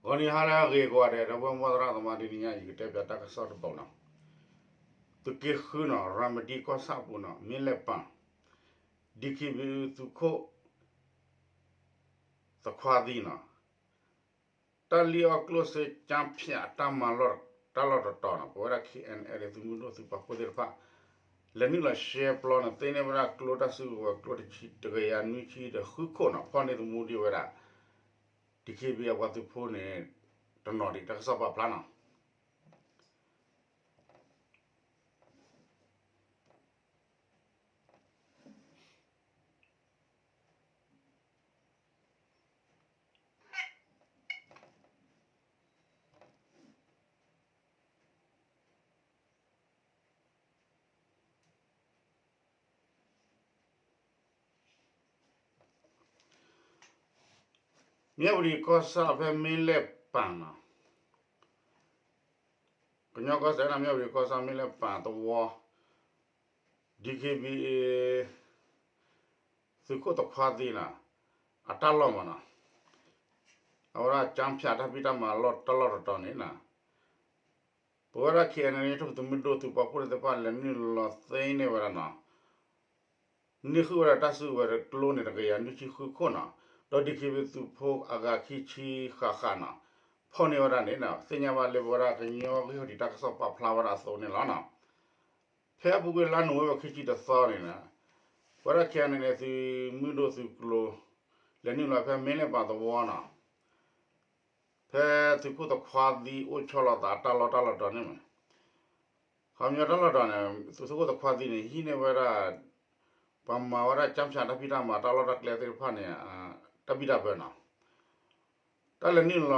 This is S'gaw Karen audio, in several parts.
ဂီၤနံၤဟါလၢအဂ့ၤကိးဂၤဒဲး ဒီပုၢ်ဝဲၢ်သရၣ်သမါ တနံၤညါ ယကတဲပၠးတၢ်ကစီၣ်တဘီနီၤ. သုးက့ဃုနီၤ ရၤမတံကီၢ်ဆၣ်အပူၤနီၤ မ့ၢ်လဲၣ်ပၣ် ဒံၣ်ခ့ဘံၣ်အူ သုးခိၣ်သခွါသံနီၤ တၢ်လံၣ်အီၣ်ကျိၣ်စ့ကၠၣ်ဖၠးတၢ်မၤလီၢ် တၢ်လီၢ်တတီၤနီၤ ပဝဲဒၣ် ခ့ၣ်အဲၣ်အဲၣ်လ့ၣ် သုးမုၢ်ဒိၣ်သုးပာ်ဖှိၣ်သ့ၣ်တဖၣ် လဲၤနုာ်လီၤရှဲပျီန့ၣ် သ့န့ၢ်ဝဲဒၣ်ကျိတၢ်စုကဝဲၤကျိတဆံ တကယၤနွံဆံဒီးဃုခိၣ်နီၤ ဖီၣ်န့ၢ်သမူဒံးဝဲဒၣ် ဒံၣ်ခ့ဘံၣ်အပှၤသုးဖိန့ၣ် တနီၤဒံး တၢ်ကစီၣ်ပာ်ဖျါနီၤ. မၠၣ်ဝတံၣ်ကီၢ်ဆၣ် ဖဲမ့ၢ်လဲၣ်ပၣ်နီၤ ကညီကီၢ်စဲၣ်န့ၣ် မၠၣ်ဝတံၣ်ကီၢ်ဆၣ် မ့ၢ်လဲၣ်ပၣ်သဝီ ဒံၣ်ခ့ဘံၣ်အူ သုးခိၣ်သခွါသံနီၤ အတၢ်လီၢ်မးနီၤ အဝဲဒၣ်ကၠၣ်ဖၠးတၢ်ဖံးတၢ်မၤလီၢ် တၢ်လီၢ်တတီၤန့ၣ်နီၤ ပဝဲဒၣ် ခ့ၣ်အဲၣ်အဲၣ်လ့ၣ် သုးမုၢ်ဒိၣ်သုးပာ်ဖှိၣ်သ့ၣ်တဖၣ် လဲၤနုာ်လီၤသ့န့ၢ်ဝဲဒၣ်နီၤ န့ၢ်ဃုာ်ဝဲဒၣ်တၢ်စုကဝဲၤကျိန့ၣ် တကယၤနွံဆံဃုခိၣ်နီၤ ဒီးဒံၣ်ခ့ဘံၣ်သုးဖိအဂၤခံဆံဃၣ်ဃၣ်နီၤ ဖီၣ်န့ၢ်ဝဲဒၣ်န့ၣ်နီၤ သ့ၣ်ညါဘၣ်လၢပဝဲဒၣ်ကညီဂံၢ်ဟီၣ်တံၢ်တၢ်ကစီၣ်ပာ်ဖျါဝဲဒၣ်အသိးန့ၣ်လီၤနီၤ. ဖဲအပူၤကွံာ်လါနိၣ်ဝ့ဘၢၣ်ခံဆံတသီန့ၣ်နီၤ ပဝဲဒၣ် ခ့ၣ်အဲၣ်အဲၣ်လ့ၣ် သုးမုၢ်ဒိၣ်သုးကျိၤ လဲၤနုာ်လီၤဖဲမ့ၢ်လဲၣ်ပၣ်သဝီနီၤ ဖဲသုးခိၣ်သခွါသံအိၣ်ဆီလီၤသးတၢ်လီၢ်တၢ်လီၢ်တတီၤန့ၣ်မး ခီပညီတၢ်လီၢ်တတီၤန့ၣ် သုးခိၣ်သခွါသံန့ၣ် ဟံးန့ၢ်ဝဲဒၣ် ပှၤမၤဝဲဒၣ်ကၠၣ်ဖၠးတၢ်ဖံးတၢ်မၤတၢ်လီၢ်တၢ်ကျဲသ့ၣ်တဖၣ်န့ၣ် တၢ်ဘံၣ်တၢ်ဘၢနီၤ တၢ်လဲၤနုာ်လီၤ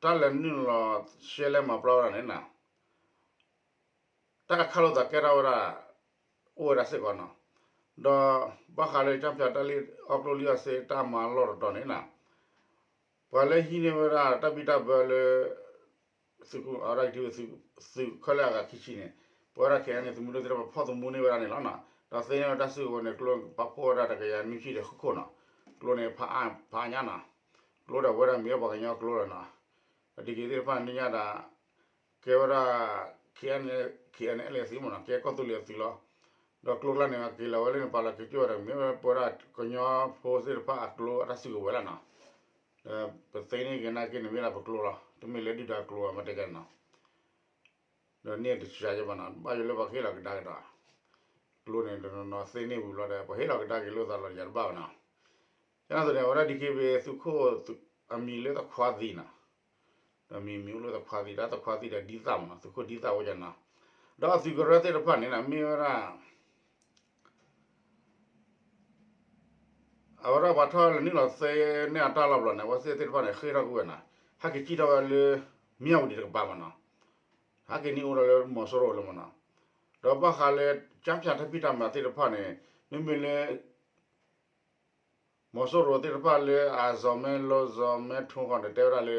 တၢ်လဲၤနုာ်လီၤရှဲလဲမၤပျီဝဲဒၣ်န့ၣ်နီၤ တၢ်ခးလိာ်သးကဲထီၣ်ဝဲဒၣ် အိၣ်ဝဲဒၣ်စ့ၢ်ကီးနီၤ ဒီးဘၣ်ဃးလၢကၠၣ်ဖၠးတၢ်လံၣ်အီၣ်ကျိၣ်လံၣ်အီၣ်စ့တၢ်မၤလီၢ်တတီၤန့ၣ်နီၤ ပှၤလၢဟံးန့ၢ်ဝဲဒၣ်တၢ်ဘံၣ်တၢ်ဘၢလၢ သုးခိၣ်အရၣ်ကထံဝဲ သုးခဲလၢာ်အဂၤခံဆံန့ၣ် ပဝဲဒၣ် ခ့ၣ်အဲၣ်အဲၣ်လ့ၣ် သုးမုၢ်ဒိၣ်သ့ၣ်တဖၣ်ဖီၣ်သမူန့ၢ်ဝဲဒၣ်န့ၣ်လီၤနီၤ ဒီးသ့န့ၢ်ဝဲတၢ်စုကဝဲၤန့ၣ် ကျိပာ်ဖှိၣ်ဝဲဒၣ်တကယၤနွံဆံဒီးဃုခိၣ်နီၤ ကျိန့ၣ် ဖးအါညါနီၤ ကျိဒီးဝဲဒၣ်မ့ၢ်ပှၤကညီကျိလီၤနီၤ ဒံၣ်ခ့ဘံၣ်သ့ၣ်တဖၣ်န့ၣ် သ့ၣ်ညါဒၣ် ကဲဝဲဒၣ် ခ့ၣ်အဲၣ်အဲၣ်လ့ၣ် သုးမ့ၢ်နီၤ ကဲကီၢ်သူလ့ၤအသုးလီၤ ဒီးကျိကျါန့ၣ် က့ၤလီၤဝဲလၢန့ၣ် ပာ်လီၤက့ၤကၠိဝဲဒီး မ့ၢ်ဝဲပဝဲဒၣ်ကညီဖိသ့ၣ်တဖၣ်အကျိအတၢ်စုကဝဲၤလီၤနီၤ ဒီးပသ့န့ၢ်က့ၤနာ်က့န့ၣ် မ့ၢ်ဒၣ်ပကျိလီၤ တမ့ၢ်လၢဒုၣ်ဒါကျိအမ့ၢ်တဲကဲနီၤ ဒီးန့ၢ်တစှၤယဲဘၣ်နီၤ ဘၣ်ယိၣ်လၢပှၤကဟ့ၣ်လီၤကဒါက့ၤဒီး ကျိန့ၣ် တနီၤနီၤသ့န့ၢ်ဝံၤဘျီဒီး ပှၤဟ့ၣ်လီၤကဒါက့ၤလိာ်သးလီၤယၤတဘၣ်ဘၣ်နီၤ ကဲနီၤသိးန့ၣ် အဝဲဒၣ် ဒံၣ်ခ့ဘံၣ် သုးခိၣ် အမံၤလၢသခွါသံနီၤ ဒီးမံၤမံၤအိၣ်လၢသခွါသံ ဒီးသခွါသံဒီးဒ်သၣ်မ့ၢ်နီၤ သုးခိၣ်ဒ်သၣ်အိၣ်ယၤနီၤ ဒီးအသုးကရၢသ့ၣ်တဖၣ်န့ၣ်နီၤ မ့ၢ်ဝဲဒၣ် အဝဲဒၣ်ပှၤထီၣ်လဲၤနုာ်လီၤသ့န့ၢ်အတၢ်လီၢ်ဘျီန့ၣ် အဝဲသ့ၣ်သ့ၣ်တဖၣ်န့ၣ် ဃ့ၢ်ထီၣ်ကွံာ်ဝဲနီၤ ဟဲက့ၤစံၣ်ထီၣ်ဝဲလၢ မၠၣ်ဝတံၣ်တကပၤမ့ၢ်နီၤ ဟဲက့ၤန့ၢ်အိၣ်ဒီးလၢမီၤစိရိၤလၢမ့ၢ်နီၤ ဒီးဘၣ်ဃးလၢ ကၠၣ်ဖၠးတၢ်ဖံးတၢ်မၤသ့ၣ်တဖၣ်န့ၣ် မ့မ့ၢ်လၢ မီၤစိရိၤသ့ၣ်တဖၣ်လၢအစီၤမဲလိစီၤမဲထိဃီန့ၣ် တဲဝဲဒၣ်လၢ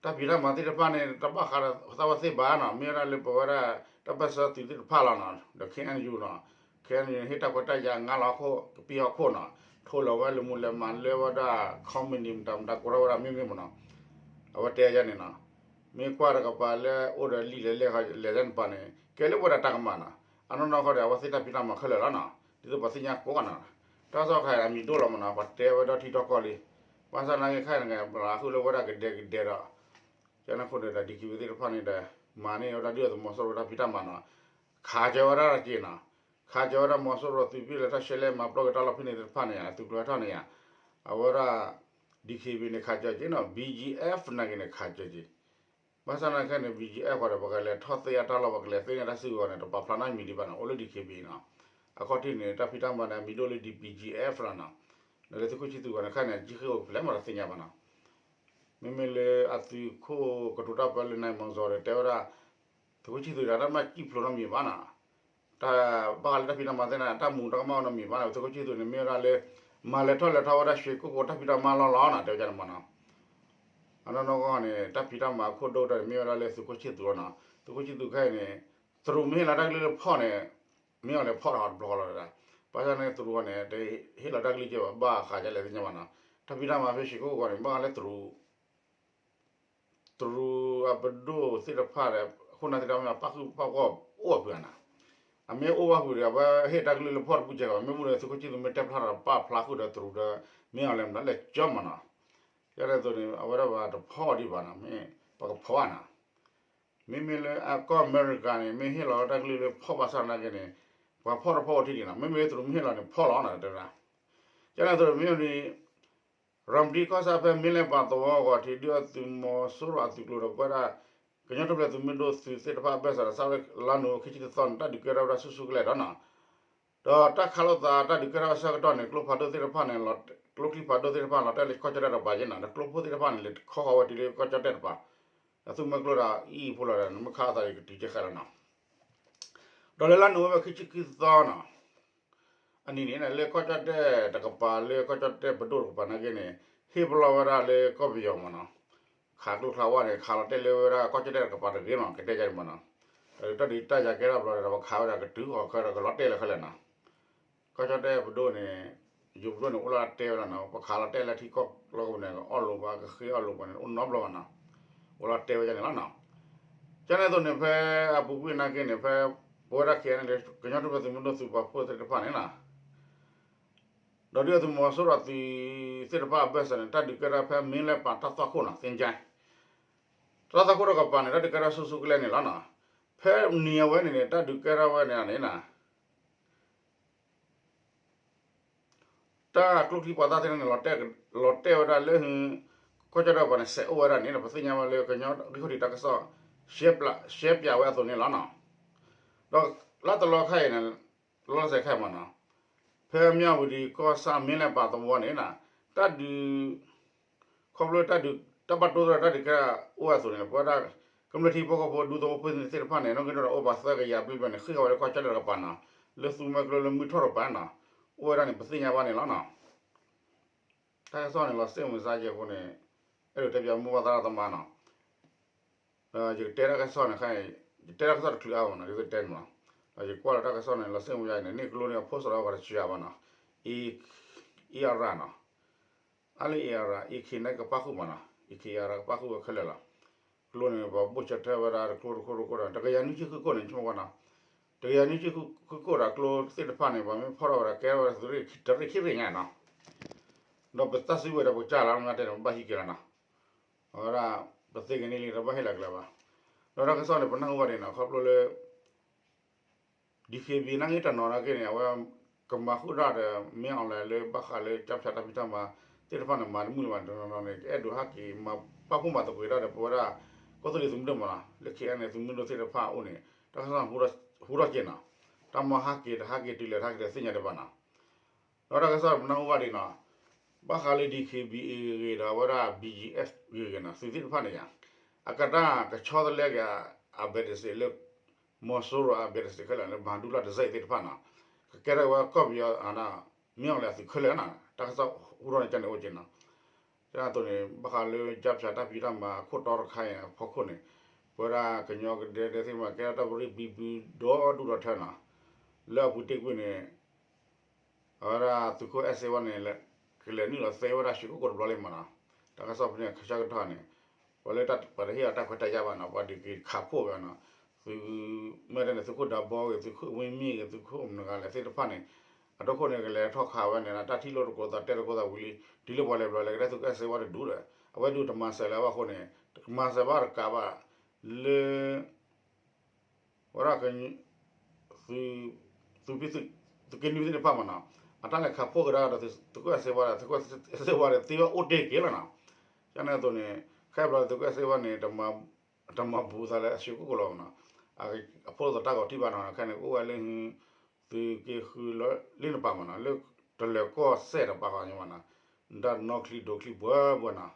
တၢ်ဖံးတၢ်မၤသ့ၣ်တဖၣ်န့ၣ် တဘၣ်ဃးဒီးသးဝဲသ့ၣ်ဘၣ်နီၤ မ့ၢ်ဝဲဒၣ်လၢပဝဲဒၣ် တၢ်ပၢၢ်ဆၢသုးသ့ၣ်တဖၣ်လီၤနီၤ ဒီး ခ့ၣ်အဲၣ်ယူၣ် နီၤ ခ့ၣ်အဲၣ်ယူၣ် န့ၣ် ဟ့ၣ်တၢ်ခွဲးတၢ်ယာ်ငါလီၤဟီၣ်ခိၣ် ကပံၣ်ဟီၣ်ခိၣ်နီၤ ထိးလီၤဝဲလၢမူးလဲၤမးလၢဝဲဒၣ် ခီမနံၤ မတၤမတၤကိးထီၣ်ဝဲဒၣ်မ့မ့ၢ်မ့ၢ်နီၤ အဝဲတဲယၤန့ၣ်နီၤ မ့ၢ်ကွၢ်တကပၤလၢအိၣ်ဒီးလံာ်လဲၢ်လဲၢ်လဲၢ်န့ၣ်တပၤန့ၣ် ကဲလၢပဝဲဒၣ်တၢ်ကမၣ်နီၤ အနီၢ်နီၢ်ဃီဒီး အဝဲသ့ၣ်တၢ်ဖံးတၢ်မၤခဲလၢာ်လီၤနီၤ ဒ်သိးပှၤသ့ၣ်ညါကိးဂၤနီၤ တၢ်ကစီၣ်ခါအံၤအမံၤဒိၣ်လီၤမ့ၢ်နီၤ ပှၤတဲဝဲဒီးထံထီၣ်ကီၢ်လံ ဘၣ်ဆၣ်နာ်က့ခါအံၤန့ၣ် ပှၤဃုလၢဝဲဒၣ်ကဒဲကဒဲဒီး ကန့ၣ်အဃိဒီး ဒံၣ်ခ့ဘံၣ်သ့ၣ်တဖၣ်န့ၣ်ဒီး မၤန့ၢ်ဝဲဒၣ်ဒုၣ်ဒါသုးမီၤစိရိၤတၢ်ဖံးတၢ်မၤနီၤ ခးကၢၤဝဲဒၣ်တက့ၢ်နီၤ ခးကၢၤဝဲဒၣ်မီၤစိရိၤသုးဖံးလဲၤထီၣ်ရှဲလဲမၤပျီက့ၤတၢ်လီၢ်ဖဲန့ၣ်သ့ၣ်တဖၣ်န့ၣ် အသုးကျိၤဟဲထီၣ်န့ၣ်ဧါ အဝဲဒၣ် ဒံၣ်ခ့ဘံၣ်န့ၣ် ခးကၢၤက့ၤနီၤ ဘံၣ်ကၠံၣ်အဲၣ်ဖ် နာ်က့န့ၣ် ခးကၢၤက့ၤ ဘၣ်ဆၣ်နာ်က့န့ၣ် ဘံၣ်ကၠံၣ်အဲၣ်ဖ် ဃီဒီး ပှၤကလဲၤထီၣ်သ့အတၢ်လီၢ် ပှၤကလဲၤသ့န့ၢ်တၢ်စုကဝဲၤန့ၣ် တပာ်ဖျါနီတမံၤဒံးဘၣ်နီၤ အိၣ်လၢဒံၣ်ခ့ဘံၣ်နီၤ အခီၣ်ထံးန့ၣ် တၢ်ဖံးတၢ်မၤန့ၣ် အမံၤဒိၣ်လၢ ဒံၣ်ပံၣ်ကၠံၣ်အဲၣ်ဖ် လီၤနီၤ ဒီးလၢသုးခိၣ်ဆံသူးအဂီၢ်န့ၣ် ခါန့ၣ် အကံၣ်ဃ့ၢ်အိၣ်ဖဲလဲၣ်မးဒီးသ့ၣ်ညါဘၣ်နီၤ မ့မ့ၢ်လၢအသုးခိၣ်ကတိၤတၢ်ပၢလၢ နၢၤမီၤစီၤဒီး တဲဝဲဒၣ် သုးခိၣ်ဆံသူးဒီး တၢ်မၤစံၣ်ဖျိးနီတမံၤဘၣ်နီၤ တၢ်ဘၣ်ဃးလၢတၢ်ဖံးတၢ်မၤသ့ၣ်န့ၣ် တၢ်မူးတၢ်ကမၣ်နီတမံၤဘၣ်နီၤ သုးခိၣ်ဆံသူးန့ၣ် မ့ၢ်ဝဲဒၣ်လၢ မၤလဲၤထီၣ်လဲၤထီဝဲဒၣ် ရွှေကုက္ကို တၢ်ဖံးတၢ်မၤလီၢ်လီၤနီၤ တဲဝဲဒၣ်န့ၣ်မ့ၢ်နီၤ အနီၢ်နီၢ်ကီၢ်န့ၣ် တၢ်ဖံးတၢ်မၤအခိၣ်ဒိၣ်ကတၢၢ်န့ၣ် မ့ၢ်ဝဲဒၣ်လၢသုးခိၣ်ဆံသူးလီၤနီၤ သုးခိၣ်ဆံသူးခဲအံၤန့ၣ် တရူးမ့ၢ်ဟ့ၣ်လီၤတၢ်ကလုၢ်လၢဖီၣ်န့ၣ် မ့ၢ်အီၤလဲၤဖီၣ်တၢ်ဟီတဘျီဃီလီၤဒၣ် ဘၣ်ဆၣ်န့ၣ်တရူးအဂီၢ်န့ၣ် တဟ့ၣ်လီၤတၢ်ကလုၢ်ကဲဘၣ် ဘၣ်ဃးဒ်လဲၣ်သ့ၣ်ညါဘၣ်နီၤ တၢ်ဖံးတၢ်မၤဖဲ ရွှေကုက္ကို န့ၣ် ဘၣ်ဃးလၢတရူး တရူးအပဒိၣ်သ့ၣ်တဖၣ်ဒီး အခိၣ်နၢ်သ့ၣ်တဖၣ်မ့ၢ်အပၣ်ဃုာ်ပၣ်ဂီၢ်အိၣ်အဖုဧါနီၤ, အမ့ၢ်အိၣ်ဘၣ်ဖုဒီး အဝဲဟ့ၣ်တၢ်ကလုၢ်လၢဖီၣ်တဘူၣ်စဲးကီး မ့ၢ်ဘူၣ်ဒီး သုးခိၣ်ဆံၣ်သူးမ့ၢ်တဲဖျါထီၣ်ဒီးပာ်ဖျါဃုာ်ဒီးတရူးဒီး မ့ၢ်အီၤလဲၣ်မနုၤလဲၣ်ကၠီမးနီၤ, ကဲန့ၣ်အသိးန့ၣ် အဝဲဒၣ်ဘၣ်တဖီၣ်ဒံးဘၣ်နီၤ, မ့ၢ်ပကဖီၣ်ဧါနီၤ မ့မ့ၢ်လၢကီၢ်အမဲရကၤန့ၣ် မ့ၢ်ဟ့ၣ်လီၤတၢ်ကလုၢ်လၢဖီၣ်ဘၣ်ဆၣ်သနာ်က့န့ၣ် ပှၤဖီၣ်တဖီၣ်အိၣ်ထံၣ်ဒံးနီၤ, မ့မ့ၢ်တရူးမ့ၢ်ဟ့ၣ်လီၤန့ၣ် ဖီၣ်လီၤနီၤ တဲဝဲဒၣ်. ကန့ၣ်အသိးမ့ၢ်န့ၣ် ရၤမတံကီၢ်ဆၣ်ဖဲမ့လၢၣ်ပာ်သဝီအဂီၢ် ထံးဒုၣ်ဒါသုးမီၤစိရိၤအသုးကျိၤဒီးပဝဲဒၣ် ကညီတၢ်ထူၣ်ဖျဲးသုးမုၢ်ဒိၣ်သုးသ့ၣ်တဖၣ်အဘၢၣ်စၢၤဒီး စးထီၣ်လါနိၣ်ဝ့ဘၢၣ်ခံဆံတသီန့ၣ် တၢ်ဒုးကဲထီၣ်ဝဲဒၣ်ဆူၣ်ဆူၣ်ကလဲာ်ဒီးနီၤ ဒီးတၢ်ခးလိာ်သးတၢ်ဒုးကဲထီၣ်အဆၢကတီၢ်န့ၣ် ကျိဖးဒိၣ်သ့ၣ်တဖၣ်န့ၣ် ကျိချံဖးဒိၣ်သ့ၣ်တဖၣ်လီၤတဲာ်လၢကီၢ်ကၠီၣ်တဲၣ်တကပၤက့နီၤ ဒီးကျိဖိသ့ၣ်တဖၣ်န့ၣ် လဲၤခီဃီၤဝဲတုၤလၢကီၢ်ကၠီၣ်တဲၣ်တကပၤ, ဒီးသူၣ်မ့ၢ်ကျိဒီးအံၤဖိလီၤဒီး နမ့ၢ်ခးအသးဒီးကတုၤကဲဃဲလီၤနီၤ. ဒီးလၢလါနိၣ်ဝ့ဘၢၣ်ခံဆံခံသီနီၤ အနံၤန့ၣ် လၢကီၢ်ကၠီၣ်တဲၣ်တကပၤ လၢကီၢ်ကၠီၣ်တဲၣ်ပဒိၣ်တကပၤနာ်က့န့ၣ် ဟ့ၣ်ပလီၢ်ဝဲဒၣ်လၢကီၢ်ပယီၤမးနီၤ, ခးကျိချါဝါန့ၣ် ခးလီၤတဲာ်လၢဝဲဒၣ်ကီၢ်ကၠီၣ်တဲၣ်တကပၤတဂ့ၤမး ကတဲယါန့ၣ်မးနီၤ, ဒီးတၢ်ဒုးတၢ်ယၤကဲထီၣ်ဘျီဒီး ပှၤခးဝဲဒၣ်ကတုၤဃီၤခဲဒီးကလီၤတဲာ်လၢခဲလၢာ်နီၤ ကီၢ်ကၠီၣ်တဲၣ်ပဒိၣ်န့ၣ် ယိၤပဒိၣ်န့ၣ် အိၣ်လီၤတဲာ်ဝဲဒၣ်နီၤ ပှၤခးလီၤတဲာ်လၢထံကီၢ်လီၢ်ကဝီၤန့ၣ် အီၣ်လိာ်ဘၣ်ကဃ့အီၣ်လိာ်ဘၣ်န့ၣ် အိၣ်နီတဘျီဘၣ်နီၤ, အိၣ်လီၤတဲာ်ဝဲဒၣ်န့ၣ်လီၤနီၤ. ကန့ၣ်အသိးန့ၣ် ဖဲအပူၤကွံာ်နာ်က့န့ၣ် ဖဲပဝဲဒၣ် ခဲအံၤန့ၣ် ကညီတၢ်ထူၣ်ဖျဲးသုးမုၢ်ဒိၣ်သုးပာ်ဖှိၣ်သ့ၣ်တဖၣ်န့ၣ်နီၤ ဒီးဒုၣ်ဒါသုးမီၤစိရိၤအသုးသ့ၣ်တဖၣ်အဘၢၣ်စၢၤန့ၣ် တၢ်ဒုးကဲထီၣ်ဖဲမ့လၢၣ်ပာ်တၢ်သွၣ်ခိၣ်နီၤ သ့ၣ်ကၠဲ တၢ်သွၣ်ခိၣ်တကပၤန့ၣ် တၢ်ဒုးကဲထီၣ်ဆူၣ်ဆူၣ်ကလဲာ်န့ၣ်လီၤနီၤ. ဖဲနံၤအဝဲန့ၣ်န့ၣ် တၢ်ဒုးကဲထီၣ်ဝဲန့ၣ်န့ၣ်နီၤ တၢ်ကျိချံပှၤသၣ်သ့ၣ်တဖၣ်န့ၣ် လီၤတဲာ်ဝဲဒၣ်လၢ ကီၢ်ကၠီၣ်တဲၣ်တကပၤန့ၣ် စဲးအိၣ်ဝဲဒၣ်န့ၣ် ပသ့ၣ်ညါဝဲလၢကညီဂံၢ်ခီၣ်ထံးတၢ်ကစီၣ် ရှဲပၠးဝဲအသိးန့ၣ်လီၤနီၤ. ဒီးလၢတလီၤခါအံၤန့ၣ် လီၤစဲးခဲမးနီၤ ဖဲမၠၣ်ဝတံၤကီၢ်ဆၣ်မ့လၢၣ်ပာ်သဝီန့ၣ်နီၤ တၢ်ဒုး ခီဖျိတၢ်ဒုး တၢ်ဘၣ်တိၢ်သရၣ်တၢ်ဒုးကဲထီၣ်အိၣ်ဝဲအသိးန့ၣ် ပဝဲဒၣ် ကမျၢၢ်ထံဖိကီၢ်ဖိဒူသဝီဖိသ့ၣ်တဖၣ်န့ၣ် နီၣ်ဂံၢ်ဒီးအိၣ်ပှၤသၢကယၤဘျဲၣ်ဘျဲၣ်န့ၣ် ဃ့ၢ်ဃီၤဝဲလၢကီၢ်ကၠီၣ်တဲၣ်တကပၤနီၤ လၢသူမွဲကျိလၢမုၢ်ထီၣ်တကပၤနီၤ အိၣ်ဝဲဒၣ်န့ၣ် ပသ့ၣ်ညါဘၣ်န့ၣ်လီၤနီၤ. တၢ်ကစီၣ်န့ၣ် လီၤစ့ၣ်မုာ်စါယဲၢ်အဃိန့ၣ် အဲၣ်ဒိးတဲပၠးမိၢ်ပၢ်သရၣ်သမါနီၤ ဒီးယကတဲတၢ်ကစီၣ်န့ၣ်ခါအံၤ ယတဲတၢ်ကစီၣ်တချုးအါမးနီၤ ဒ်သိးတဲန့ၣ်လီၤ. ဒီးယကွၢ်လီၤတၢ်ကစီၣ်န့ၣ် လီၤစ့ၣ်မုာ်ယါအံၤန့ၣ် န့ၢ်ကျိန့ၣ် အ post လီၤဝဲတစှၤဘၣ်နီၤ အ့ၣ်အရၣ်နီၤ အါလၢအ့ၣ်အရၣ် အ့ၣ်ခ့န့ၣ်ကပၣ်ဃုာ်မးနီၤ အ့ၣ်ခ့အရၣ် ကပၣ်ဃုာ်ဝဲခဲလၢာ်လီၤ. ကျိန့ၣ် ပှၤဘိၣ်ဆၢထၢၣ်ဝဲဒၣ်တကျိတခိၣ်တခိၣ်ဒီး တကယၤနွံဆံဃုခိၣ်န့ၣ် ဆိကမိၣ်ကွၢ်နီၤ တကယၤနွံဆံဃုခိၣ်ဒီးကျိသ့ၣ်တဖၣ်န့ၣ် ပှၤမ့ၢ်ဖီၣ်ထီၣ်ဝဲဒၣ်ကဲထီၣ်ဝဲဒၣ်သုးရ့ၣ်တရ့ၣ်ခံရ့ၣ်ညါနီၤ ဒီးပတၢ်စုကဝဲၤဒီးပကစၢ်လီၤ မ့ၢ်တဲန့ၣ် ပဘၣ်ဟံးက့ၤလီၤနီၤ အဝဲဒၣ် ပသ့က့ၤန့ၢ်လံဒီးဘၣ်ဟ့ၣ်လီၤက့ၤလၢၤဘၣ်. ဒီးတၢ်ကစီၣ်န့ၣ် ပနၢ်ဟူဘၣ်ဒံးနီၤ ခီဖျိလၢ DKBA နာ်က့တနီၤနာ်က့န့ၣ် အဝဲ ကမၤဃုာ်တၢ်ဒီး မ့ၢ်အီၤလဲၣ်လၢဘၣ်ဃးလၢကၠၢဖၠးတၢ်ဖံးတၢ်မၤသ့ၣ်တဖၣ်န့ၣ် မၤတမုာ်လၢၤဘၣ် တနီၤနီၤန့ၣ် ကအဲၣ်ဒိးဟဲက့ၤမၤ ပာ်ဖှိၣ်မၤသကိးတၢ်ဒီးပဝဲဒၣ် ကီၢ်သူလ့ၤသုးမုၢ်ဒိၣ်မးနီၤ လၢ ခဲအံၤန့ၣ် သုးမုၢ်ဒိၣ်သ့ၣ်တဖၣ်အအိၣ်န့ၣ် တၢ်ကစီၣ်ဟူထီၣ်က့ၤနီၤ တၢ်မၤဟဲက့ၤတဟဲက့ၤတုၤလဲၣ်တဟဲက့ၤဒီးသ့ၣ်ညါတဘၣ်နီၤ ဒီးတၢ်ကစီၣ်ပနၢ်ဟူဘၣ်ဒံးနီၤ ဘၣ်ဃးလၢ DKBA ဂ့ၤဂ့ၤဒီး အဝဲဒၣ် BGF ဂ့ၤဂ့ၤနီၤ သုးသ့ၣ်တဖၣ်န့ၣ်ယါ အကတၢၢ်ကဆီတလဲက့ၤ အ ဘဲးတစ့း လၢ မီၤစိရိၤအဘဲးတစ့းခဲလၢာ်လၢ မၤဒူလၢ်တစဲးသ့ၣ်တဖၣ်နီၤ ကကဲထီၣ်ဝဲကီၢ်ပယီၤ မ့ၢ်အီၤလဲၣ်အသုးခဲလၢာ်နီၤ တၢ်ကစီၣ်ဟူထီၣ်န့ၣ်ကန့ၣ်အိၣ်က့ၤနီၤ ကဲအသိးန့ၣ် ဘၣ်ဃးလၢကၠၢဖၠးတၢ်ဖံးတၢ်မၤအခိၣ်တီတခါအံၤအဖီခိၣ်န့ၣ် ပဝဲဒၣ်ကညီကဒဲဒဲသ့ၣ်တဖၣ် ကဲထီၣ်တၢ်ပရံၣ်ဘံဘူဒီဒူၣ်ဒီထၢနီၤ လၢအပူၤတ့ၢ်ကွံာ်န့ၣ် အဝဲဒၣ်သုးခိၣ်အဲၣ်စ့ဝါန့ၣ် ကလဲၤနုာ်လီၤသဲဝဲဒၣ်ရွှေကုက္ကိုတဘျီလံမးနီၤ တၢ်ကစီၣ်ဖဲန့ၣ်ဆၢကတီၢ်န့ၣ် ပှၤလၢတၢ်ပတဟ့ၣ်အီၤတၢ်ခွဲးတၢ်ယာ်ဘၣ်နီၤ ပှၤဒုးက့ၤခးဖှိၣ်က့ၤနီၤ သုး မ့ၢ်တဲန့ၣ် သုးခိၣ်ဒးဘီဂ့ၤ သုးခိၣ်ဝ့ၢ်မံဂ့ၤ သုးခိၣ်မနုၤဂၤလဲၣ်သ့ၣ်တဖၣ်န့ၣ် အဒိခိၣ်န့ၣ် ကလဲၤထီၣ်ခးဝဲန့ၣ် တၢ်ထံၣ်လိာ်သကိးသးတဲသကိးသးဝံၤလံ တုၤလၢပှၤလဲၤဘျီလဲၤကဒါသုးခိၣ်အဲၣ်စ့ဝါတဒူၣ်ဒီး အဝဲဒုးတမၤစၢၤလၢၤဘၣ်အဃိန့ၣ် တမၤစၢၤဘၣ်တကးဘၣ် လၢ ဝဲဒၣ် သုး သုးက့နွံသ့ၣ်တဖၣ်မးနီၤ အတၢ်လဲၤခးဖှိၣ်ကဒါဒီး သုးခိၣ်အဲၣ်စ့ဝါဒီး သုးခိၣ်အဲၣ်စ့ဝါဒီး သ့ဝဲအိၣ်တ့ၢ်က့ၤလီၤနီၤ ကန့ၣ်အသိးန့ၣ် ခဲအံၤဘျီသုးခိၣ်အဲၣ်စ့ဝါန့ၣ် တမၤဘူးသးလၢအရွှေကုက္ကိုလီၤနီၤ အဖိသတၢ်ဂီၤထံၣ်ဘၣ်နီၤ ခဲန့ၣ် ကအိၣ်ဝဲလၢ သုးက့ဃုလၢလ့ၣ်နပၤမးနီၤ လၢတလၢၤကီၢ်စဲၣ်တပၤဃီညီမးနီၤ တၢ်နီၣ်ချံဒိချံဘှဲဘှဲနီၤ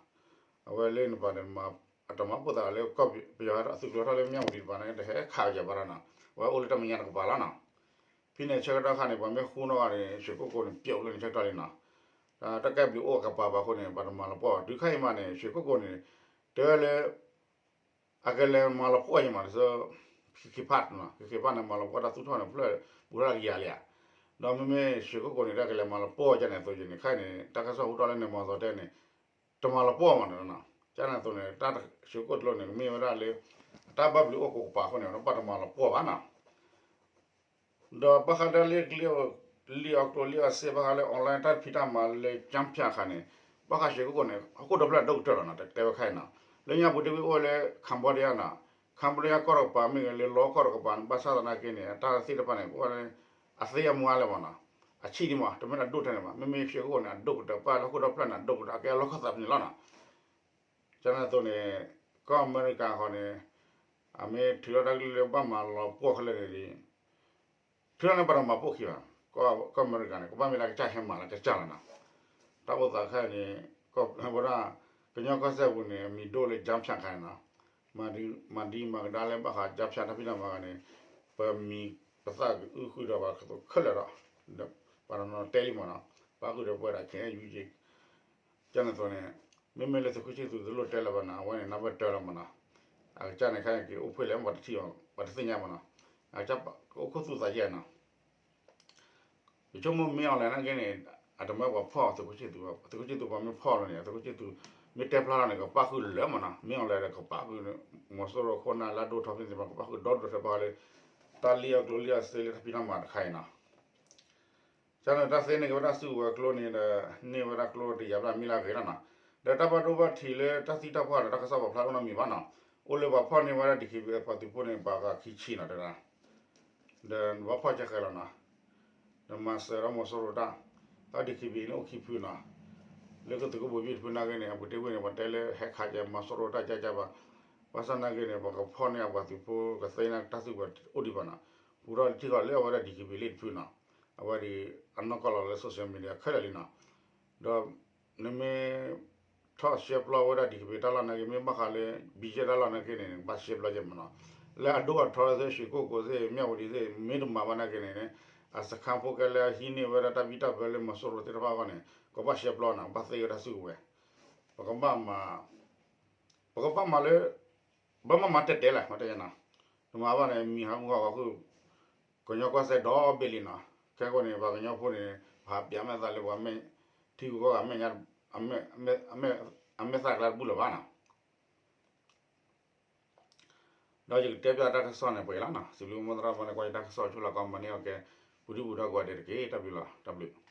အဝဲလၢနပၤန့ၣ် အတမၤဖှိၣ်သးလၢကီၢ်ပယီၤအသုးကျိၤထီၣ်လၢမၠၣ်ဝတံၤတပၤန့ၣ် တဟဲခးကယၤဘၣ်နီၤ အဝဲအိၣ်လၢတၢ်မဲာ်ညါတကပၤလီၤနီၤ ဖဲန့ၣ်ဆၢကတီၢ်ခါန့ၣ် ပှၤမ့ၢ်ဃူနီၣ်ဂၤန့ၣ် ရွှေကုက္ကိုန့ၣ် ပျီလၢန့ၣ်ဆၢကတီၢ်လံနီၤ တၢ်ကဲဘျုးအိၣ်အကပၤဘၣ်အဃိန့ၣ် ပှၤတမၤလီၤပှီၢ်ဘၣ် တုၤခါအံၤမးန့ၣ် ရွှေကုက္ကိုန့ၣ် တဲဝဲလၢ အကလဲၤမၤလီၤပှီၢ်ယမး လၢ ခံခ့ဖးနီၤ ခံခ့ဖးန့ၣ် မၤလီၤပှီၢ်တၢ်သူၣ်ထီၣ်န့ၣ် ဖျၢၣ်ပူၤထီၣ်ကယၤလံဧါ ဒီးမ့မ့ၢ်ရွှေကုက္ကိုန့ၣ် တၢ်ကလဲၤမၤလီၤပှီၢ်ကန့ၣ်အသိးန့ၣ် ခဲအံၤန့ၣ် တၢ်ကစီၣ်ဟူထီၣ်လၢန့ၣ် မၤသီတဲန့ၣ် တမၤလီၤပှီၢ်မးနီၤ ကန့ၣ်အသိးန့ၣ် တၢ်ရွှေကုက္ကိုန့ၣ် ကမ့ၢ်ဝဲဒၣ်လၢ အတၢ်ဘၣ်ဘျုးအိၣ်ကိးကပၤအဃိန့ၣ် ဘၣ်တမၤလီၤပှီၢ်ဘၣ်နီၤ. ဒီးဘၣ်ဃးဒီးလၢ လံာ်အီကျိၤလံာ်အီစ့ၢ် ဘၣ်ဃးလၢ online တၢ်ဖံးတၢ်မၤလၢ ကၠၢဖၠး အခါန့ၣ် ဘၣ်ဃးရွှေကုက္ကိုန့ၣ် ဟီၣ်ခိၣ်ဒီဖျၢၣ်အဒိၣ်ကတၢၢ်လီၤနီၤ တဲဝဲခဲအံၤနီၤ. လၢညါပူၤတ့ၢ်ဝံၤအိၣ်ဝဲလၢ Cambodia နီၤ, Cambodia ကီၢ်တကပၤမ့ၢ်ဂ့ၤ လၢလီကီၢ်တကပၤန့ၣ် ဘၣ်ဆၣ်သနာ်က့န့ၣ် အတၢ်သ့ၣ်တဖၣ်န့ၣ် အသ့ၣ်အမွါလၢမနီၤ, အဆံးဒံးမး တမ့ၢ်အဒိၣ်ထဲန့ၣ်ဘၣ်. မ့မ့ၢ်ရွှေကုက္ကိုန့ၣ် အဒိၣ်ကတၢၢ် ပၣ်လၢဟီၣ်ခိၣ်ဒီဖျၢၣ်န့ၣ် အဒိၣ်ကတၢၢ် အကဲအလီၢ်ခၢၣ်သးဖဲန့ၣ်လီၤနီၤ. ကန့ၣ်အသိးန့ၣ် ကီၢ်အမဲရကၤဃီန့ၣ် အမ့ၢ်ထုးထီၣ်တၢ်ကလုၢ်လၢဘၣ်မၤလီၤပှီၢ်ခဲလၢာ်န့ၣ်ဒီး ထုးထီၣ်န့ၣ်ဘၣ်တမၤပိာ်ခံဘၣ်. ကီၢ်အမဲရကၤန့ၣ် ကဘၣ်မ့ၢ်လၢကစၢ်ဟဲမၤလၢကစၢ်လီၤနီၤ. တၢ်အိၣ်သးခဲအံၤန့ၣ် ဝဲဒၣ် ကညီကီၢ်စဲၣ်ပူၤန့ၣ် အမံၤဒိၣ်လၢ ကၠၢဖၠး ခါန့ၣ်နီၤ. မၤဒံမၤကဒါလၢဘၣ်ဃး ကၠၢဖၠးတၢ်ဖံးတၢ်မၤဂၤန့ၣ် ပမံၤပသၣ်ကအုၣ်ဃုာ်ဒီးပှၤကသိးခဲလၢာ်ဒီး ပှၤတနီၤတဲလံမနီၤ, ပၣ်ဃုာ်ဒီးပဝဲဒၣ် ခဲအံၤယူက့ ကန့ၣ်အသိးန့ၣ် မ့မ့ၢ်လၢသုးခိၣ်ဆံၣ်သူးတလိၣ်တဲလၢၤဘၣ်နီၤ, အဝဲန့ၣ် နၢ်ပၢၢ်တၢလီၤမနီၤ. အကစၢ်န့ၣ်ခဲအံၤက့ၤအိၣ်ဖှိၣ်လဲၣ် ပှၤတထံၣ်အီၤ ပှၤတသ့ၣ်ညါမနီၤ. အကစၢ်ကအိၣ်ခိၣ်သူၣ်သးယဲၢ်နီၤ. ယဆိကမိၣ်မ့ၢ်အီၤလဲၣ်နာ်က့န့ၣ် အတမၢပှၤဖီၣ်သုးခိၣ်ဆံၣ်သူးဘၣ်, သုးခိၣ်ဆံၣ်သူးပှၤမ့ၢ်ဖီၣ်လီၤန့ၣ် သုးခိၣ်ဆံၣ်သူး မ့ၢ်တဲဖျါထီၣ်န့ၣ် ကပၣ်ဃုာ်လၢာ်မနီၤ, မ့ၢ်အီၤလဲၣ်ဒီးကပၣ်ဃုာ် မီၤစိရိၤခိၣ်နၢ်လၢအဒိၣ်ထီၣ်ဖဲန့ၣ် ပှၤကပၣ်ဃုာ်ဒီဒိၣ်ထီၣ်ဖဲဘၣ်ဃးလၢ တၢ်လံၣ်အီၣ်ကျိၤလံၣ်အီၣ်စ့လၢတၢ်ဖံးတၢ်မၤတခါအံၤနီၤ. ကန့ၣ်တၢ်သ့န့ၢ်က့ၤဝဲဒၣ်စုကဝဲၤကျိန့ၣ်ဒီး န့ၢ်ဝဲဒၣ်ကျိတယၤဘျၣ်မံလၢအဂ့ၤလီၤနီၤ. ဒီးတၢ်ဘၣ်ဒိဘၣ်ထံးလၢတၢ်သံတၢ်ပှၢ်ဒီးတၢ်ကစီၣ်ပာ်ဖျါအိၣ်နီတမံၤဘၣ်နီၤ. အိၣ်လၢပှၤဖီၣ်န့ၢ်ဝဲဒၣ် ဒီးက့ၤဘံ ပှၤသုးဖိန့ၣ် ပှၤဂၤခံဆံနီၤ တဲဒၣ် ဒီးဘၣ်ဖီၣ်ကဲဃဲလီၤနီၤ. ဒီးမၤစၢၤဒီးမီၤစိရိၤတၢ်, တၢ် ဒီးက့ၤဘံ န့ၣ်အိၣ်ခံဖုနီၤ. လၢကသုးခိၣ်ဘိဘံၣ်တဖုနာ်က့န့ၣ် အပူၤတ့ၢ်ဝံၤန့ၣ် ပှၤတဲလၢဟဲခးကဲမီၤစိရိၤတၢ်ကဲကဲဘၣ်. ဘၣ်ဆၣ်နာ်က့န့ၣ် ပှၤကဖီၣ်န့ၢ်အပှၤသုးဖိကသ့န့ၢ်တၢ်စုကဝဲၤအိၣ်ဒံးဘၣ်နီၤ. ပူၤထီၣ်ထံၣ်ဃီလၢအဝဲဒၣ် ဒီးက့ၤဘံ လံာ်တဖုနီၤ. အဝဲဒၣ် အနီၢ်ကီၢ်လီၤလၢ social media ခဲလၢာ်လံနီၤ. ဒီး နမ့ၢ် ထီၣ်ရှဲပျီဝဲဒၣ် ဒီးက့ၤဘံ တၢ်လီၢ်နာ်က့ မ့ၢ်ဘၣ်ဃးလၢ ဘံယဲၢ်တၢ်လီၢ်နာ်က့န့ၣ် ဘၣ်ရှဲပျီကဲမနီၤ. လၢအဒိၣ်အထီသ့ၣ် ရွှေကုက္ကိုသ့ၣ် မၠၣ်ဝတံၤသ့ၣ် မ့ၢ်တမၤဘၣ်နာ်က့န့ၣ် အစခါဖိခဲလၢာ်ဟံးန့ၢ်ဝဲဒၣ်တၢ်ဘံၣ်တၢ်ဘၢလၢမီၤစိရိၤသ့ၣ်တဖၣ်အဂီၢ်န့ၣ် ကဘၣ်ရှဲပျီနီၤ ဘၣ်သ့ဝဲတၢ်စုကဝဲၤ. ပကဘၣ်မၤ ပကဘၣ်မၤလၢ ဘၣ်မၤမၤတဲာ်တဲာ်လဲၣ် မ့ၢ်တဲယဲနီၤ. တမၤဘၣ်န့ၣ် မံၤဟးဂူာ်ဟးဂီၤဃုာ် ကညီကီၢ်စဲၣ်ဒီဘ့ၣ်လံနီၤ. ခဲကိာ်န့ၣ် ပှၤကညီဖိန့ၣ် ပဟးပျးမဲာ်သးလၢပှၤမဲာ် ထံဂုၤကီၢ်ဂၤမဲာ်ညါ အမဲာ်သးကျါတဘူၣ်လၢၤဘၣ်နီၤ. ဒီးယကတဲပျးတၢ်ကစီၣ်န့ၣ် ပှဲၤလီၤနီၤ. စံးဘျုးမိၢ်သရၣ်မၤန့ၢ်ကွၢ်ယတၢ်ကစီၣ် ဆိလၢကီးမၤန့ၢ်အီၤကဲ ပူၤဒံပူၤဒီးကိးဂၤဒဲးတက့ၢ်. တၢ်ဘျုးလီၤ တၢ်ဘျုး.